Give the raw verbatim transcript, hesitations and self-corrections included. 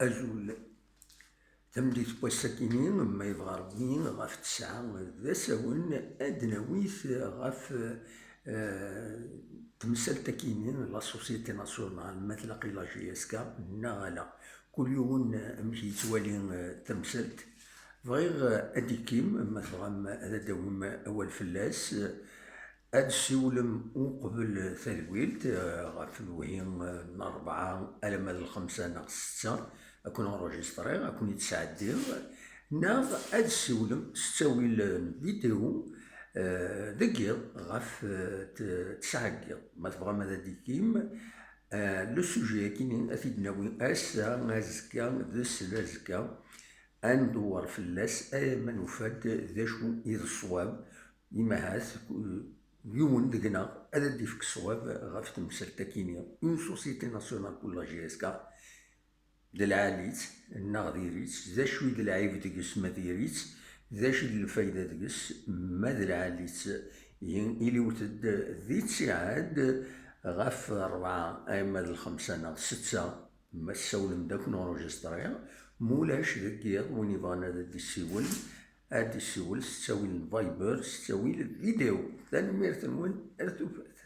Azul. Tameddit n wass-akini, ma yebɣa Rebbi, ɣef tesɛa d asawen, ad d-nawi-t ɣef, eh, temsalt-akini, la Société Nationale, ma tlaq i la J S K, neɣ ala. Kul yiwen amek yettwali, eh, tamsalt. Bɣiɣ, eh, ad d-ikkim, ma tebɣam ad d-tawim awal fell-as, eh, ad d-ssiwlem uqbel tadwilt, eh, ɣef lewhi, eh, n rebɛa alamma d lxemsa neɣ ssetta, ad ken-enregistriɣ, ad ken-id-sɛeddiɣ, neɣ ad d-ssiwlem s ttawil n vidéo, eh, deg yiḍ ɣef, eh, t-, tesɛa n yiḍ. Ma tebɣam ad d-ikkim, eh, le sujet-akini ad t-id-nawi ass-a, azekka, d sel azekka, ad ndewwer fell-as, eh, ma nufa-d d acu i d ṣṣwab, imahat, eh, yiwen deg-neɣ ad d-ifk ṣṣwab ɣef temsalt-akini. Une société nationale pour la J S K, d lɛali-tt neɣ diri-tt, d acu i d lɛib deg-s ma diri-tt, d acu i d lfayda deg-s ma d lɛali-tt. Ihi, iliwet-d di ttiɛad ɣef rebɛa alamma d lxemsa neɣ ssetta, ma tessawlem-d ad ken-enregistriɣ, ma ulac deg yiḍ win yebɣan ad d-issiwel, ad d-issiwel s ttawil n Viber, s ttawil n vidéo. Tanemmirt-nwen, ar tufat.